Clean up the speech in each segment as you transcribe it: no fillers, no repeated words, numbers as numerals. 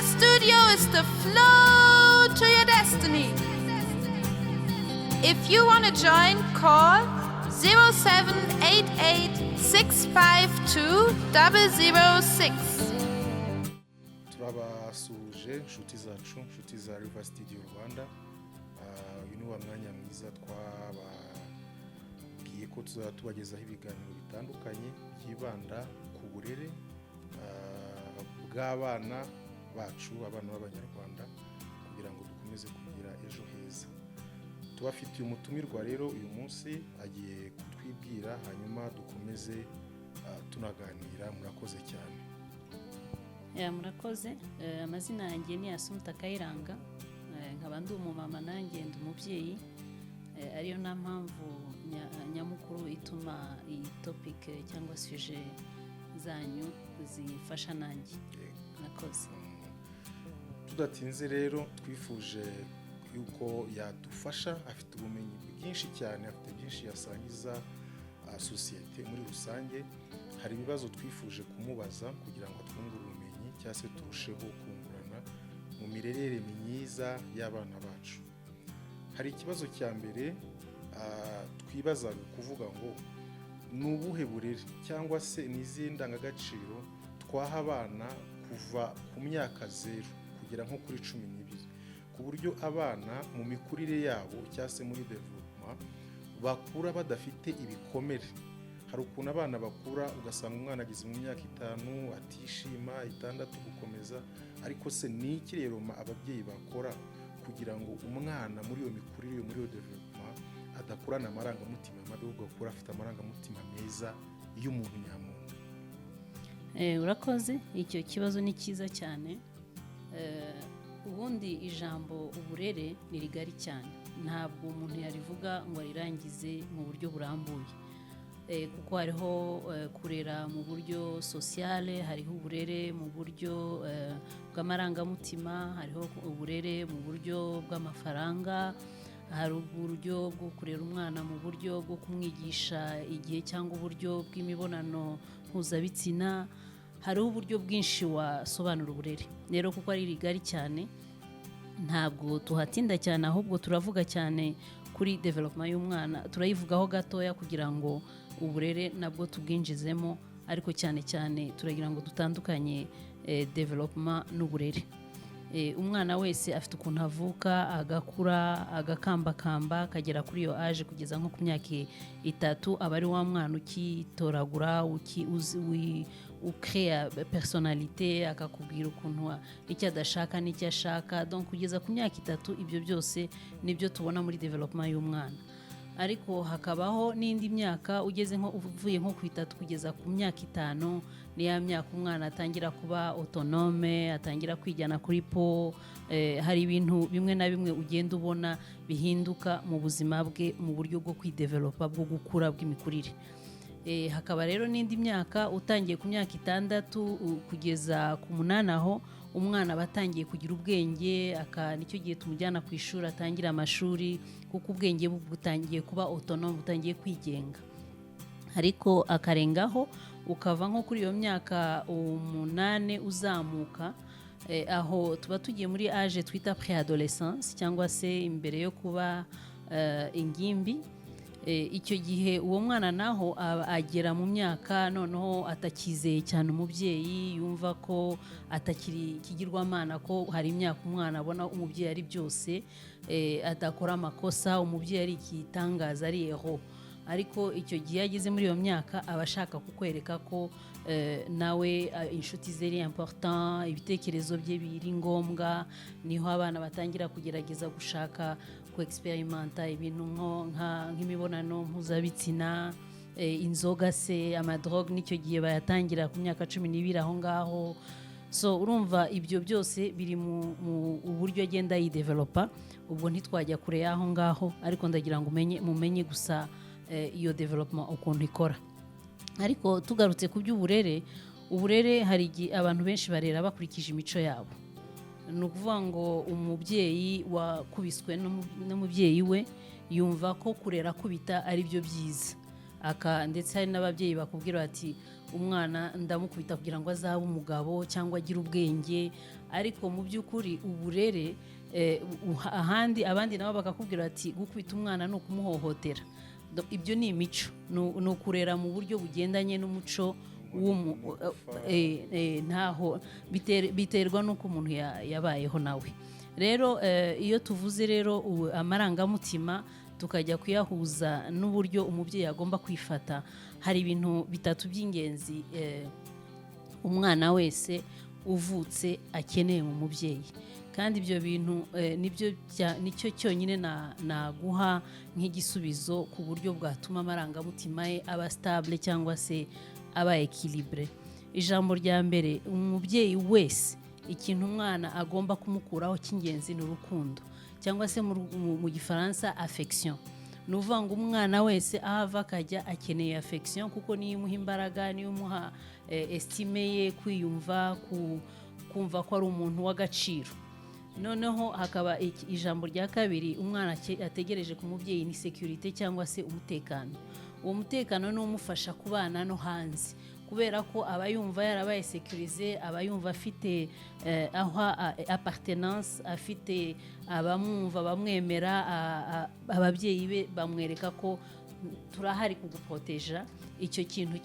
Studio is the flow to your destiny. If you want to join, call 0788 652 006. Turabasuhuje inshuti zacu, inshuti za River Studio Rwanda. Uyu ni wa mwanya mwiza twababwiye ko tuzajya tubagezaho ibiganiro bitandukanye byibanda ku burere bw'abana bacu, abana b'Abanyarwanda, kugira ngo dukomeze kugira ejo heza. Tubafitiye umutumirwa rero uyu munsi, agiye kutwibwira, hanyuma dukomeze tunaganira. Murakoze cyane. Ya, murakoze. Amazina yanjye ni Asumta Kayiranga. Nkaba ndi umumama, nanjye ndi umubyeyi. Ariyo nta mpamvu nyamukuru ituma iyi topic cyangwa sujet zanyu zifasha nanjye. Murakoze. Tudatinze rero, twifuje yuko yadufasha. Afite ubumenyi bwinshi cyane, afite byinshi yasangiza sosiyete muri rusange. Hari ibibazo twifuje kumubaza kugira ngo atwungure ubumenyi cyangwa se turusheho kungurana mu mirerere myiza y'abana bacu. Hari ikibazo cya mbere twibazaga, kuvuga ngo ni ubuhe burere cyangwa se ni izihe ndangagaciro twaha abana kuva ku myaka 0 kugera nko kuri 12, ku buryo abana mu mikurire yabo cyangwa se muri développement bakura badafite ibikomere? Hari ukuntu abana bakura, ugasanga umwana ageze mu myaka 5 atishima, 6 gukomeza. Ariko se ni iki rero ababyeyi bakora kugira ngo umwana muri iyo mikurire, muri iyo développement, adakurana amarangamutima mabi, ahubwo akura afite amarangamutima meza y'umuntu nyamuntu? Urakoze, icyo kibazo ni cyiza cyane. Ubundi ijambo uburere ni rigari cyane, ntabwo umuntu yarivuga ngo arirangize mu buryo burambuye. Kuko hariho kurera mu buryo sociale, hariho uburere mu buryo bw'amarangamutima, hariho uburere mu buryo bw'amafaranga, hari uburyo bwo kurera umwana mu buryo bwo kumwigisha igihe cyangwa uburyo bw'imibonano mpuzabitsina. Hariho uburyo bwinshi wasobanura uburere. Rero kuko ari rigari cyane, ntabwo tuhatinda cyane, ahubwo turavuga cyane kuri développement y'umwana. Turayivugaho gatoya kugira ngo uburere nabwo tubwinjizemo, ariko cyane cyane turagira ngo dutandukanye développement n'uburere. Umwana wese afite ukuntu avuka, agakura, agakambakamba, akagera kuri iyo âge. Kugeza nko ku myaka 3 aba ari wa mwana ukitoragura, ukeya personnalité, akakubwira ukuntu icyo adashaka n'icyo ashaka. Donc kugeza ku myaka 3, ibyo byose nibyo tubona muri développement y'umwana. Ariko hakabaho n'indi myaka, ugeze nko uvuye nko ku 3 kugeza ku myaka 5, ni ya myaka umwana atangira kuba autonome, atangira kwijyana kuri po. Hari ibintu bimwe na bimwe ugenda ubona bihinduka mu buzima bwe, mu buryo bwo kwidevelopa, bwo gukura, bw'imikurire. Hakaba rero n'indi myaka, utangiye ku myaka 6 kugeza ku 8, aho umwana aba atangiye kugira ubwenge. Nicyo gihe tumujyana ku ishuri, atangira amashuri, kuko ubwenge butangiye kuba autonome, butangiye kwigenga. Ariko akarengaho, ukava nko kuri iyo myaka 8 uzamuka, aho tuba tugiye muri âge twita préadolescence, cyangwa se imbere yo kuba ingimbi. Icyo gihe uwo mwana naho agera mu myaka noneho atakizeye cyane umubyeyi, yumva ko atakiri ikigirwamana, ko hari imyaka umwana abona umubyeyi ari byose, adakora amakosa, umubyeyi ari igitangaza, ari héros. Ariko icyo gihe iyo ageze muri iyo myaka, aba ashaka kukwereka ko nawe inshuti ze ari important, ibitekerezo bye biri ngombwa. Niho abana batangira kugerageza gushaka ku experimenta ibintu nk'imibonano mpuzabitsina, inzoga se, ama drogues. N'icyo gihe bayatangira ku myaka 12 aho ngaho. So urumva ibyo byose biri mu uburyo agenda yidevelopa. Ubwo ntitwajya kure y'aho ngaho, ariko ndagira ngo umenye, mumenye gusa iyo développement ukuntu ikora. Ariko tugarutse ku by'uburere, uburere hari igihe abantu benshi barera bakurikije imico yabo. Ni ukuvuga ngo umubyeyi wakubiswe n'umubyeyi we yumva ko kurera akubita ari byo byiza. Aka ndetse hari n'ababyeyi bakubwira bati: Umwana ndamukubita kugira ngo azabe umugabo cyangwa agire ubwenge. Ariko mu by'ukuri uburere, ahandi abandi nabo bakakubwira bati: "Gukubita umwana ni ukumuhohotera." Ibyo ni imico, ni ukurera mu buryo bugendanye n'umuco ntaho biterwa n'uko umuntu yabayeho nawe. Rero iyo tuvuze rero amarangamutima, tukajya kuyahuza n'uburyo umubyeyi agomba kwifata, hari ibintu bitatu by'ingenzi umwana wese uvutse akeneye mu mubyeyi. Kandi ibyo bintu nibyo nicyo cyonyine naguha nk'igisubizo ku buryo bwatuma amarangamutima ye aba stable cyangwa se aba équilibré. Ijambo rya mbere, umubyeyi wese, ikintu umwana agomba kumukuraho cy'ingenzi ni urukundo, cyangwa se mu Gifaransa affection. Ni ukuvuga ngo umwana wese aho ava akajya akeneye affection, kuko niyo imuha imbaraga, niyo imuha estime ye, kwiyumva, kumva ko ari umuntu w'agaciro. Noneho hakaba ijambo rya kabiri umwana ategereje ku mubyeyi, ni sécurité cyangwa se umutekano. Uwo mutekano ni umufasha kubana no hanze, kubera ko aba yumva yarabaye sécurisé, aba yumva afite aho appartenance, afite abamwumva, bamwemera, ababyeyi be bamwereka ko turahari kuguproteja. Icyo kintu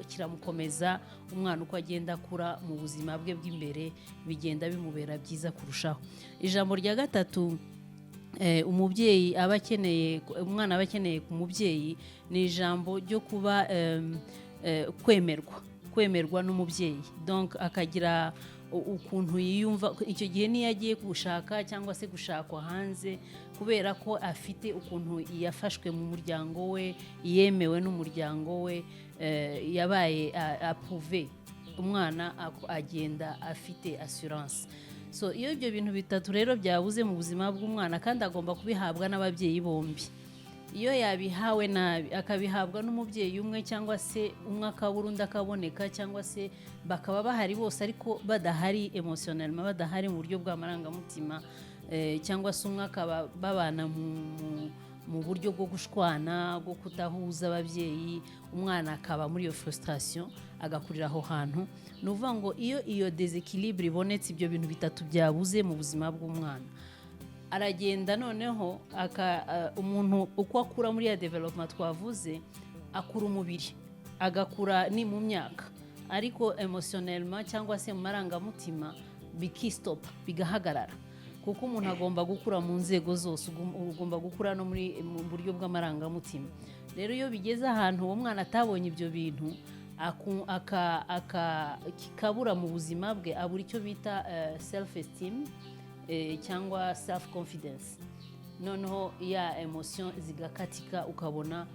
kiramukomeza. Umwana uko agenda akura mu buzima bwe bw'imbere, bigenda bimubera byiza kurushaho. Ijambo rya gatatu umubyeyi aba akeneye, umwana aba akeneye ku mubyeyi, ni ijambo ryo kuba kwemerwa n'umubyeyi. Donc akagira ukuntu yiyumva icyo gihe niyo agiye gushaka cyangwa se gushakwa hanze, kubera ko afite ukuntu yafashwe mu muryango we, yemewe n'umuryango we, yabaye approuvé. Umwana agenda afite assurance. So iyo ibyo bintu bitatu rero byabuze mu buzima bw'umwana, kandi agomba kubihabwa n'ababyeyi bombi, iyo yabihawe nabi, akabihabwa n'umubyeyi umwe, cyangwa se umwe akabura undi akaboneka, cyangwa se bakaba bahari bose ariko badahari émotionnellement, badahari mu buryo bw'amarangamutima, cyangwa se umwe akaba babana mu buryo bwo gushwana, bwo kudahuza ababyeyi, umwana akaba muri iyo frustration, agakurira aho hantu. Ni ukuvuga ngo iyo iyo déséquilibre ibonetse, ibyo bintu bitatu byabuze mu buzima bw'umwana, aragenda noneho umuntu uko akura muri ya développement twavuze, akura umubiri, agakura ni mu myaka, ariko émotionnellement cyangwa se mu marangamutima bikistopa, bigahagarara, kuko umuntu agomba gukura mu nzego zose, ugomba gukura no mu buryo bw'amarangamutima. Rero iyo bigeze ahantu uwo mwana atabonye ibyo bintu, kikabura mu buzima bwe, abura icyo bita self esteem cyangwa self confidence. Noneho ya émotion zigakatika, ukabona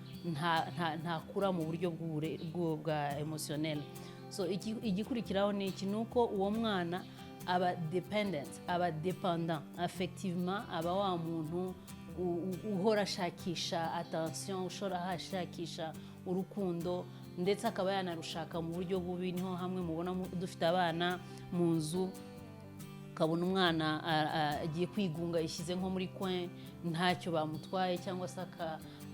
ntakura mu buryo bwa émotionnel. So igikurikiraho ni iki? Ni uko uwo mwana aba dependent, aba dépendant affectivement, aba wa muntu uhora ashakisha attention, ushora ashakisha urukundo, ndetse akaba yanarushaka mu buryo bubi. Niho hamwe mubona dufite abana mu nzu, ukabona umwana agiye kwigunga, yishyize nko muri coin, ntacyo bamutwaye, cyangwa se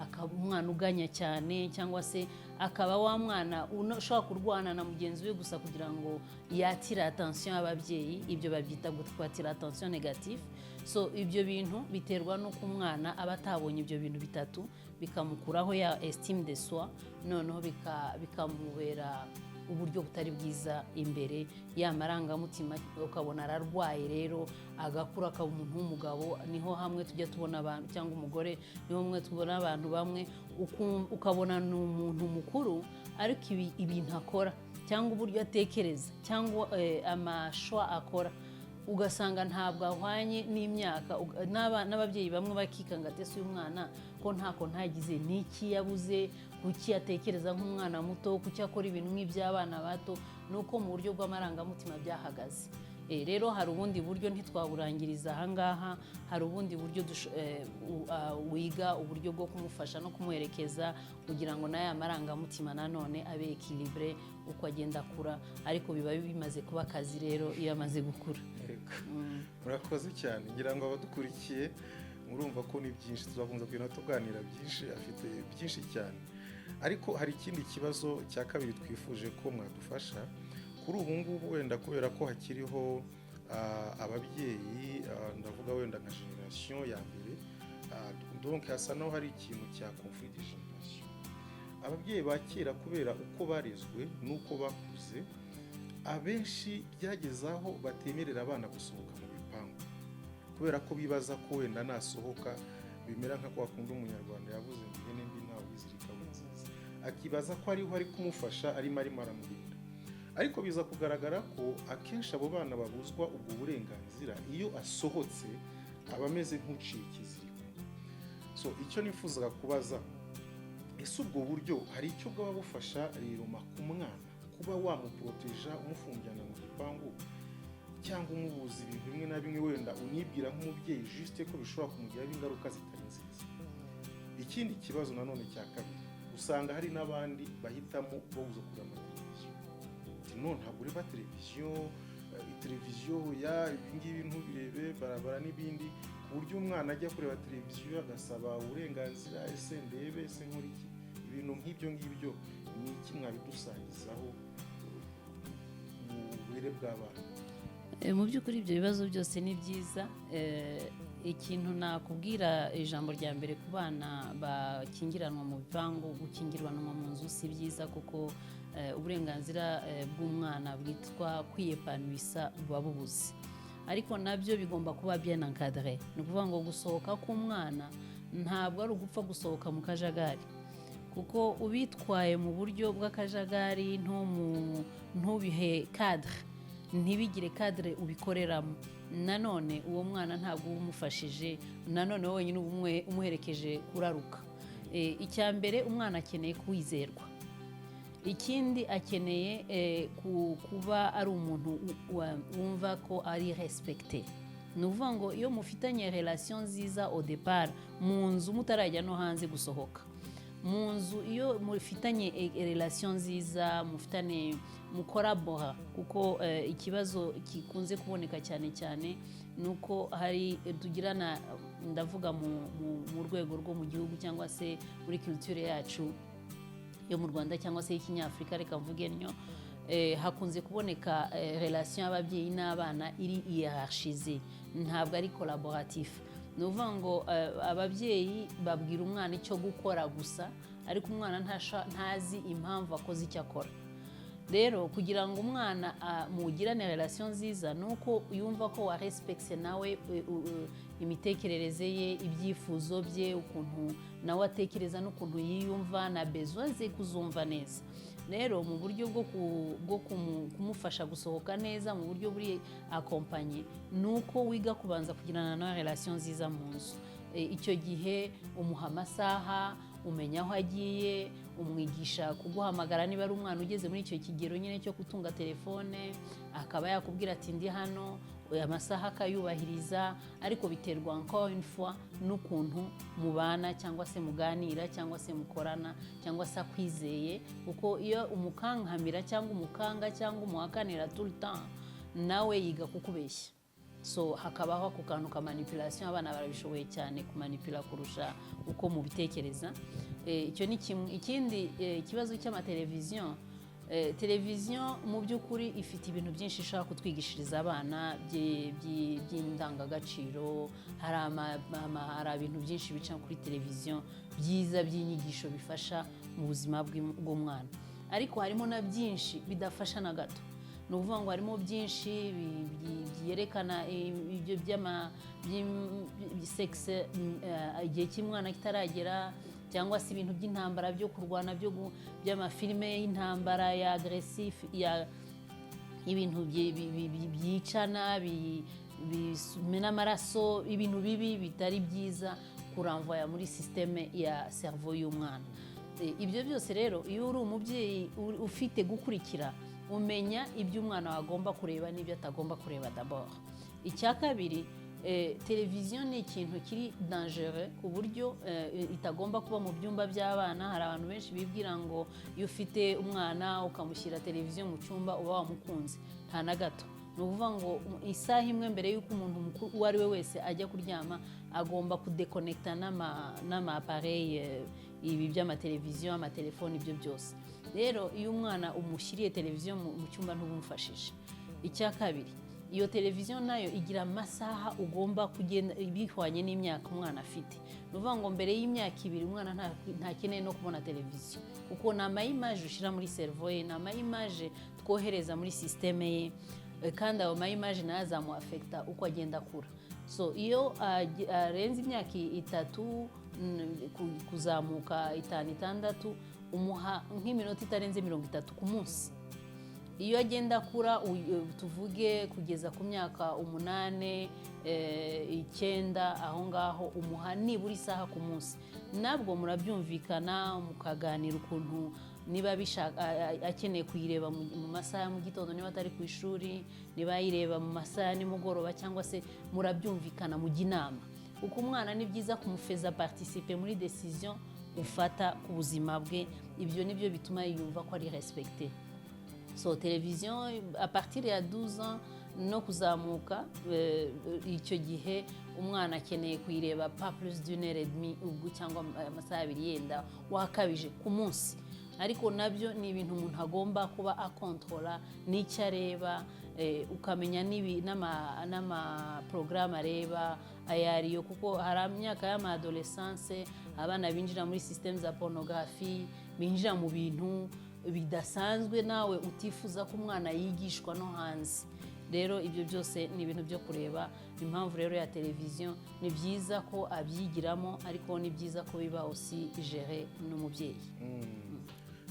akaba umwana uganya cyane, cyangwa se akaba wa mwana ushobora kurwana na mugenzi we gusa kugira ngo yatire attention y'ababyeyi. Ibyo babyita kwatira attention négative. So ibyo bintu biterwa n'uko umwana aba atabonye ibyo bintu bitatu, bikamukuraho ya estime de soi, noneho bikamubera uburyo butari bwiza imbere ya marangamutima, ukabona ararwaye. Rero agakura akaba umuntu w'umugabo, niho hamwe tujya tubona abantu, cyangwa umugore, niho hamwe tubona abantu bamwe ukabona ni umuntu mukuru, ariko ibintu akora cyangwa uburyo atekereza cyangwa amachoix akora, ugasanga ntabwo ahwanye n'imyaka. N'ababyeyi bamwe bakikanga ati: "Ese uyu mwana ko ntako ntagize, n'iki yabuze? Kuki atekereza nk'umwana muto? Kuki akora ibintu nk'iby'abana bato?" Ni uko mu buryo bw'amarangamutima byahagaze. Rero hari ubundi buryo, ntitwaburangiriza ahangaha. Hari ubundi buryo wiga uburyo bwo kumufasha no kumuherekeza kugira ngo n'aya marangamutima nanone abe équilibré uko agenda akura, ariko biba bimaze kuba akazi rero iyo amaze gukura. Yego. Murakoze cyane. Ngira ngo abadukurikiye murumva ko ni byinshi, tuzakomeza kugenda tuganira byinshi, afite byinshi cyane. Ariko hari ikindi kibazo cya kabiri twifuje ko mwadufasha. Kuri ubu ngubu wenda kubera ko hakiriho ababyeyi, ndavuga wenda nka génération ya mbere, donc hasa naho hari ikintu cya conflit de génération. Ababyeyi ba kera, kubera uko barezwe n'uko bakuze, abenshi byageze aho batemerera abana gusohoka mu bipangu, kubera ko bibaza ko wenda nasohoka bimera nka kwa kundi Umunyarwanda yavuze ngo "Ihene mbi ntawe uyizirika nziza", akibaza ko ariho ari kumufasha, arimo aramurinda. Ariko biza kugaragara ko akenshi abo bana babuzwa ubwo burenganzira, iyo asohotse aba ameze nk'uciye ikiziriko. So icyo nifuzaga kubaza: ese ubwo buryo hari icyo bwaba bufasha rero ku mwana, kuba wamuporoteja umufungirana mu gipangu cyangwa umubuza ibintu bimwe na bimwe, wenda unibwira nk'umubyeyi juste ko bishobora kumugiraho ingaruka zitari nziza? Ikindi kibazo nanone cya kabiri, usanga hari n'abandi bahitamo babuza kureba amateleviziyo. Ati: "No, ntabwo ureba televiziyo, televiziyo ya ibi ngibi ntubirebe barabara" n'ibindi, ku buryo umwana ajya kureba televiziyo agasaba uburenganzira: "Ese ndebe? Ese nkora iki?" Ibintu nk'ibyo ngibyo, ni iki mwabidusangizaho mu burere bw'abana? Mu by'ukuri ibyo bibazo byose ni byiza. Ikintu nakubwira, ijambo rya mbere, ku bana bakingiranwa mu bipangu, gukingiranwa mu nzu si byiza, kuko uburenganzira bw'umwana bwitwa kwiyepanwisa buba bubuze. Ariko nabyo bigomba kuba bien encadré. Ni ukuvuga ngo gusohoka k'umwana ntabwo ari ugupfa gusohoka mu kajagari, kuko ubitwaye mu buryo bw'akajagari, ntubihe cadre, ntibigire cadre ubikoreramo, nanone uwo mwana ntabwo uba umufashije, nanone wenyine uba umuherekeje kuraruka. Icya mbere, umwana akeneye kwizerwa. Ikindi, akeneye kuba ari umuntu wumva ko ari respecté. Ni ukuvuga ngo iyo mufitanye relation nziza au départ mu nzu, mutarajya no hanze gusohoka mu nzu, iyo mufitanye relation nziza, mufitanye, mukorabora, kuko ikibazo gikunze kuboneka cyane cyane ni uko hari tugirana, ndavuga mu rwego rwo mu gihugu cyangwa se muri culture yacu yo mu Rwanda cyangwa se y'Ikinyafurika, reka mvuge ntyo, hakunze kuboneka relation y'ababyeyi n'abana iri hiérarchisée, ntabwo ari collaboratif. Ni ukuvuga ngo ababyeyi babwira umwana icyo gukora gusa, ariko umwana ntazi impamvu akoze icyo akora. Rero kugira ngo umwana mugirane relation nziza, ni uko yumva ko wa respecte nawe imitekerereze ye, ibyifuzo bye, ukuntu nawe atekereza n'ukuntu yiyumva na besoin ze, kuzumva neza. Rero mu buryo bwo kumufasha gusohoka neza mu buryo buri accompagné, ni uko wiga kubanza kugirana nawe relation nziza mu nzu. Icyo gihe umuha amasaha, umenya aho agiye, umwigisha kuguhamagara niba ari umwana ugeze muri icyo kigero nyine cyo gutunga telefone, akaba yakubwira ati: "Ndi hano", amasaha akayubahiriza. Ariko biterwa encore une fois n'ukuntu mubana cyangwa se muganira cyangwa se mukorana cyangwa se akwizeye, kuko iyo umukankamira cyangwa umukanga cyangwa umuhakanira tout le temps, nawe yiga kukubeshya. So hakabaho ako kantu ka manipulation. Abana barabishoboye cyane kumanipula kurusha uko mubitekereza. Icyo ni kimwe. Ikindi, ikibazo cy'amateleviziyo. Televiziyo mu by'ukuri ifite ibintu byinshi ishobora kutwigishiriza abana by'indangagaciro. Hari ibintu byinshi bica kuri televiziyo byiza by'inyigisho bifasha mu buzima bw'umwana, ariko harimo na byinshi bidafasha na gato. Ni ukuvuga ngo harimo byinshi byerekana ibyo sexe igihe cy'umwana kitaragera, cyangwa se ibintu by'intambara, byo kurwana, by'amafilime y'intambara ya agressif, ya ibintu byicana, bimena amaraso, ibintu bibi bitari byiza kuramvaya muri système ya cerveau y'umwana. Ibyo byose rero, iyo uri umubyeyi ufite gukurikira, umenya ibyo umwana wawe agomba kureba n'ibyo atagomba kureba d'abord. Icya kabiri, televiziyo ni ikintu kiri dangereux ku buryo itagomba kuba mu byumba by'abana. Hari abantu benshi bibwira ngo iyo ufite umwana ukamushyira televiziyo mu cyumba uba wamukunze. Nta na gato. Ni ukuvuga ngo isaha imwe mbere y'uko umuntu mukuru uwo ari we wese ajya kuryama, agomba kudekonekita n'ama appareil. Ibi by'amateleviziyo, amatelefoni, ibyo byose rero, iyo umwana umushyiriye televiziyo mu cyumba, ntubumufashije. Icya kabiri, iyo televiziyo nayo igira amasaha ugomba kugenda bihwanye n'imyaka umwana afite. Ni ukuvuga ngo mbere y'imyaka 2 umwana ntakeneye no kubona televiziyo, kuko ni ama images ushyira muri cerveau ye, ni ama images twohereza muri système ye, kandi ayo ma images nayo azamu affecta uko agenda akura. So iyo arenze imyaka 3 kuzamuka, 5, 6, umuha nk'iminota itarenze 30 ku munsi. Iyo agenda akura, tuvuge kugeza ku myaka 8, 9, aho ngaho umuha nibura isaha ku munsi. Nabwo murabyumvikana, mukaganira ukuntu niba bishaka akeneye kuyireba mu masaha ya mu gitondo niba atari ku ishuri, niba ayireba mu masaha ya nimugoroba, cyangwa se murabyumvikana, mujya inama. Kuko umwana ni byiza kumu faire participer muri décision ufata ku buzima bwe. Ibyo nibyo bituma yiyumva ko ari respecté. So televiziyo à partir ya 12 ans no kuzamuka, icyo gihe umwana akeneye kuyireba pas plus d'une heure et demie ubwo, cyangwa amasaha 2 yenda wakabije ku munsi. Ariko nabyo ni ibintu umuntu agomba kuba a contrôla n'icyo areba, ukamenya n'amaporogaramu areba ayo ariyo, kuko hari imyaka y'ama adolescence abana binjira muri système za pornographie, binjira mu bintu bidasanzwe nawe utifuza ko umwana yigishwa no hanze. Rero ibyo byose ni ibintu byo kureba. Impamvu rero ya televiziyo, ni byiza ko abyigiramo, ariko ni byiza ko biba aussi géré n'umubyeyi.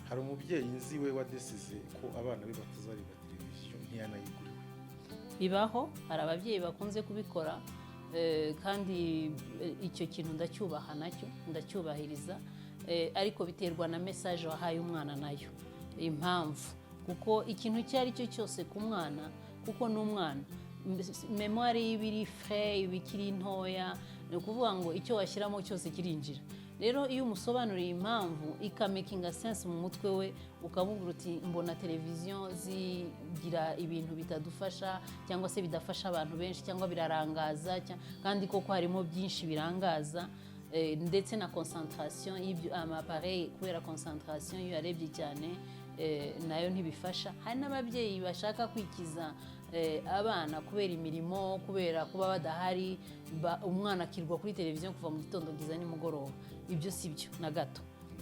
Hari umubyeyi nzi we wa décidé ko abana be batazareba televiziyo, ntiyanayiguriwe. Bibaho, hari ababyeyi bakunze kubikora, kandi icyo kintu ndacyubaha, nacyo ndacyubahiriza, ariko biterwa na message wahaye umwana nayo impamvu, kuko ikintu icyo ari cyo cyose ku mwana, kuko ni umwana, mémoire ye iba iri frais, iba ikiri ntoya. Ni ukuvuga ngo icyo washyiramo cyose kirinjira. Rero iyo umusobanuriye impamvu, ika makinga sense mu mutwe we, ukamubwira uti: "Mbona televiziyo zigira ibintu bitadufasha, cyangwa se bidafasha abantu benshi, cyangwa birarangaza," kandi koko harimo byinshi birangaza, ndetse na concentration y'ibyo ama appareils, kubera concentration iyo yarebye cyane, nayo ntibifasha. Hari n'ababyeyi bashaka kwikiza abana kubera imirimo, kubera kuba badahari, umwana akirwa kuri televiziyo kuva mu gitondo kugeza nimugoroba. Ibyo si byo na gato.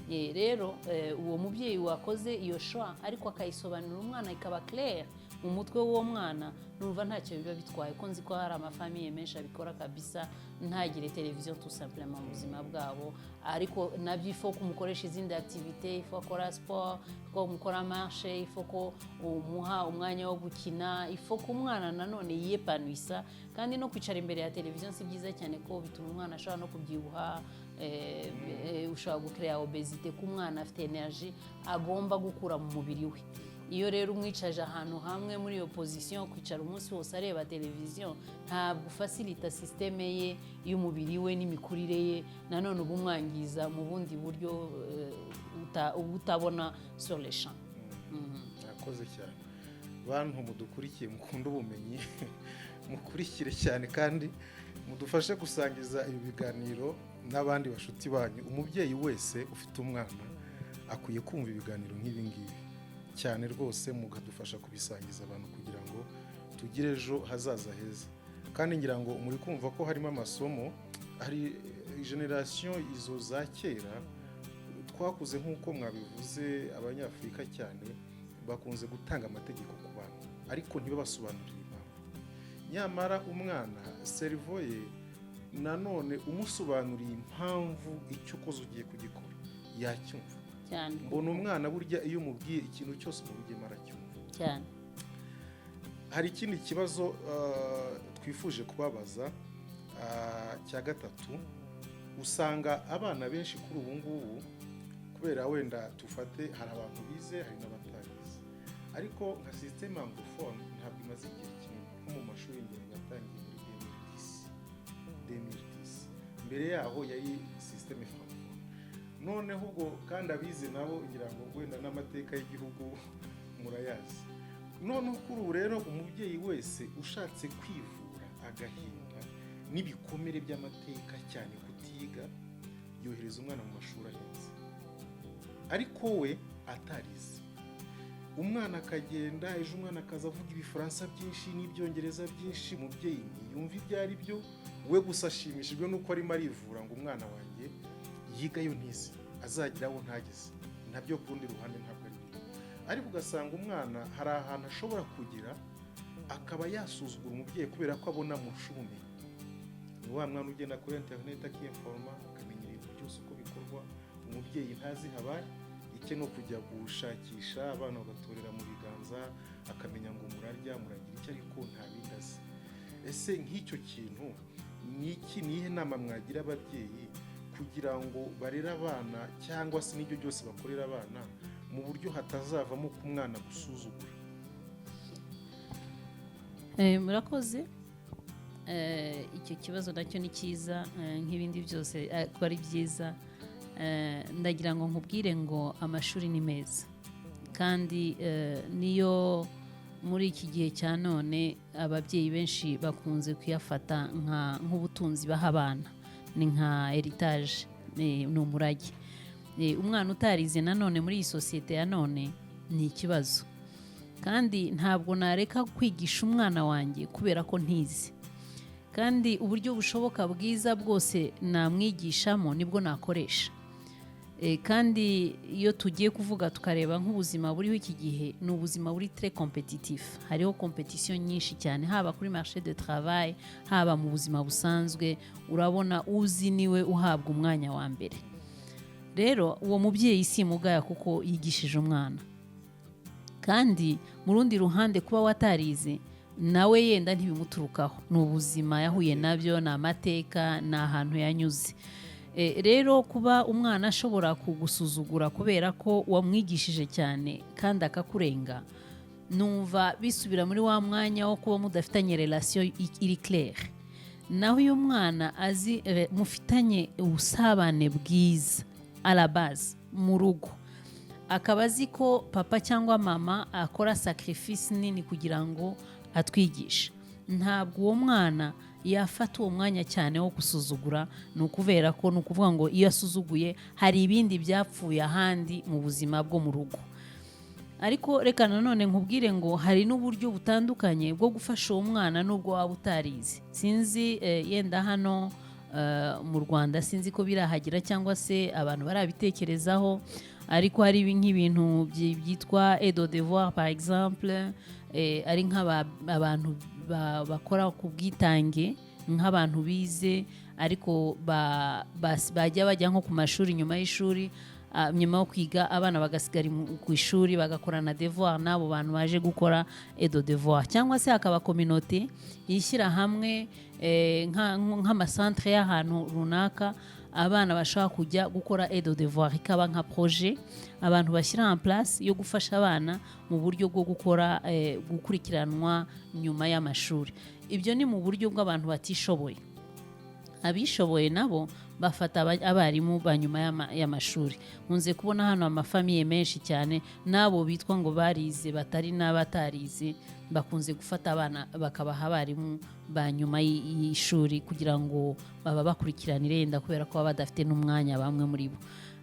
Rero uwo mubyeyi wakoze iyo choix, ariko akayisobanurira umwana, ikaba clair mu mutwe w'uwo mwana, numva ntacyo biba bitwaye, ko nzi ko hari ama familles menshi abikora kabisa, ntagire televiziyo tout simplement mu buzima bwabo. Ariko nabyo il faut ko umukoresha izindi activité, il faut akora sport, ko mukora marche, il faut ko umuha umwanya wo gukina, il faut ko umwana nanone yiy épanouissa. Kandi no kwicara imbere ya televiziyo si byiza cyane, ko bituma umwana ashobora no kubyibuha, ushobora gu créer obésité, ko umwana afite énergie agomba gukura mu mubiri we. Iyo rero umwicaje ahantu hamwe muri iyo position, kwicara umunsi wose areba televiziyo, ntabwo u facilita système ye y'umubiri we n'imikurire ye. Nanone uba umwangiza mu bundi buryo uba utabona sur le champ. Murakoze cyane. Bantu mudukurikiye, mukunda ubumenyi, mukurikire cyane kandi mudufashe gusangiza ibi biganiro n'abandi bashuti banyu. Umubyeyi wese ufite umwana akwiye kumva ibiganiro nk'ibi ngibi cyane rwose, mukadufasha kubisangiza abantu kugira ngo tugire ejo hazaza heza. Kandi ngira ngo muri kumva ko harimo amasomo. Hari génération izo za kera twakuze, nk'uko mwabivuze, Abanyafurika cyane bakunze gutanga amategeko ku bana, ariko ntibabasobanurire impamvu. Nyamara umwana, cerveau ye, nanone umusobanuriye impamvu icyo ukoze ugiye kugikora, yacyumva. Cyane. Mbona umwana burya iyo umubwiye ikintu cyose umubwiyemo aracyumva. Cyane. Hari ikindi kibazo twifuje kubabaza, cya gatatu. Usanga abana benshi kuri ubu ngubu, kubera wenda tufate hari abantu bize, hari n'abatarize, ariko nka système anglophone ntabwo imaze igihe kinini nko mu mashuri. Ingendo yatangiye muri 2010. Mbere yaho yari système francophone. Noneho ubwo kandi abize nabo, ngira ngo wenda n'amateka y'igihugu murayazi. Noneho kuri ubu rero, umubyeyi wese ushatse kwivura agahinda n'ibikomere by'amateka, cyane kutiga, yohereza umwana mu mashuri ahenze. Ariko we atarize, umwana akagenda, ejo umwana akaza avuga Ibifaransa byinshi n'Ibyongereza byinshi, umubyeyi ntiyumva ibyo ari byo. We gusa ashimishijwe n'uko arimo arivura ngo umwana wanjye yigayo ntize, azagira aho ntageze. Nabyo ku rundi ruhande ntabwo ari bibi, ariko ugasanga umwana hari ahantu ashobora kugera akaba yasuzugura umubyeyi kubera ko abona amurusha ubumenyi. Ni wa mwana ugenda kuri interineti akiinforma, akamenya ibintu byose uko bikorwa, umubyeyi ntazi habaye icye ni ukujya gushakisha, abana bagatorera mu biganza, akamenya ngo murarya, muragira icyo, ariko nta bindi azi. Ese nk'icyo kintu ni iki? Ni iyihe nama mwagira ababyeyi kugira ngo barere abana, cyangwa se n'ibyo byose bakorera abana, mu buryo hatazavamo ko umwana gusuzugura? Murakoze. Icyo kibazo nacyo ni cyiza, nk'ibindi byose ko ari byiza. Ndagira ngo nkubwire ngo amashuri ni meza, kandi niyo muri iki gihe cya none ababyeyi benshi bakunze kuyafata nk'ubutunzi baha abana, ni nka héritage, ni umurage. Umwana utarize nanone muri iyi sosiyete ya none ni ikibazo, kandi ntabwo nareka kwigisha umwana wanjye kubera ko ntize. Kandi uburyo bushoboka bwiza bwose namwigishamo nibwo nakoresha. Kandi iyo tugiye kuvuga tukareba nk'ubuzima buriho iki gihe, ni ubuzima buri très compétitif. Hariho compétition nyinshi cyane, haba kuri marché de travail, haba mu buzima busanzwe. Urabona, uzi niwe uhabwa umwanya wa mbere. Rero uwo mubyeyi si mugaya kuko yigishije umwana. Kandi mu rundi ruhande, kuba watarize nawe yenda ntibimuturukaho, ni ubuzima yahuye nabyo, ni amateka, ni ahantu yanyuze. Rero kuba umwana ashobora kugusuzugura kubera ko wamwigishije cyane kandi akakurenga, numva bisubira muri wa mwanya wo kuba mudafitanye relation iri claire. Naho iyo umwana azi mufitanye ubusabane bwiza à la base mu rugo, akaba azi ko papa cyangwa mama akora sacrifice nini kugira ngo atwigishe, ntabwo uwo mwana yafata uwo mwanya cyane wo gusuzugura. Ni ukubera ko ni ukuvuga ngo iyo asuzuguye hari ibindi byapfuye ahandi mu buzima bwo mu rugo. Ariko reka nanone nkubwire ngo hari n'uburyo butandukanye bwo gufasha uwo mwana nubwo waba utarize. Sinzi yenda hano mu Rwanda, sinzi ko birahagera cyangwa se abantu barabitekerezaho, ariko hari nk'ibintu byitwa aide au devoir par exemple, ari nk'abantu bakora ku bwitange, nk'abantu bize ariko bajya bajya nko ku mashuri nyuma y'ishuri, nyuma yo kwiga, abana bagasigara ku ishuri bagakorana devoir n'abo bantu baje gukora aide au devoir, cyangwa se hakaba communauté yishyira hamwe, nk'amacentre y'ahantu runaka abana bashobora kujya gukora aide au devoir, ikaba nka projet abantu bashyira en place yo gufasha abana mu buryo bwo gukora gukurikiranwa nyuma y'amashuri. Ibyo ni mu buryo bw'abantu batishoboye. Abishoboye nabo bafata abarimu ba nyuma y'amashuri. Nkunze kubona hano amafamilles menshi cyane, n'abo bitwa ngo barize batari n'abatarize, bakunze gufata abana bakabaha abarimu ba nyuma y'ishuri kugira ngo baba bakurikiranire, yenda kubera ko baba badafite n'umwanya bamwe muri bo.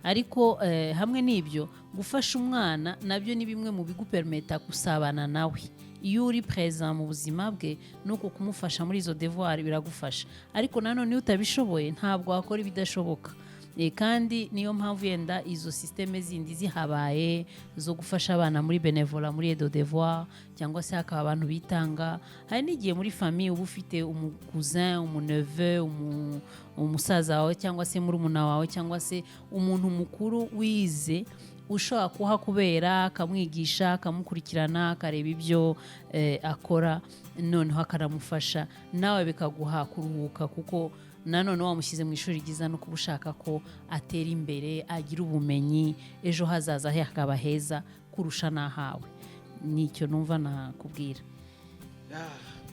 Ariko hamwe n'ibyo, gufasha umwana nabyo ni bimwe mu bigupermetta gusabana nawe. Iyo uri présent mu buzima bwe, nuko kumufasha muri izo devoir biragufasha. Ariko nanone iyo utabishoboye, ntabwo wakora ibidashoboka. Kandi niyo mpamvu yenda izo système zindi zihabaye zo gufasha abana muri bénévolat, muri aide au devoir, cyangwa se hakaba abantu bitanga. Hari n'igihe muri famille uba ufite umucousin, umuneveu, umusaza wawe, cyangwa se murumuna wawe, cyangwa se umuntu mukuru wize ushobora kuhakubera, akamwigisha, akamukurikirana, akareba ibyo akora, noneho akanamufasha, nawe bikaguha kuruhuka, kuko nanone wamushyize mu ishuri ryiza no kuba ushaka ko atera imbere, agira ubumenyi, ejo hazaza he hakaba heza kurusha n'ahawe. Nicyo numva nakubwira.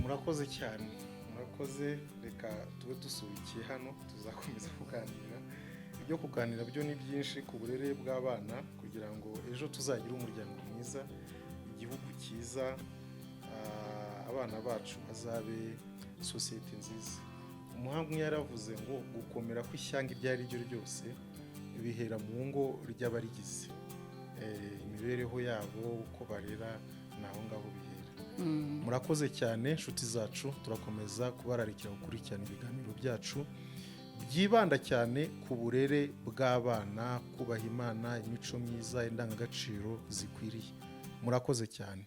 Murakoze cyane, murakoze. Reka tube dusubikiye hano, tuzakomeza kuganira. Ibyo kuganira byo ni byinshi ku burere bw'abana, kugira ngo ejo tuzagire umuryango mwiza, igihugu cyiza, abana bacu bazabe sosiyete nziza. Umuhanga umwe yaravuze ngo gukomera kw'ishyanga iryo ari ryo ryose bihera mu ngo ry'abarigize. Imibereho yabo, uko barera, ni aho ngaho bihera. Murakoze cyane, inshuti zacu. Turakomeza kubararikira gukurikirana ibiganiro byacu byibanda cyane ku burere bw'abana, kubaha Imana, imico myiza, indangagaciro zikwiriye. Murakoze cyane.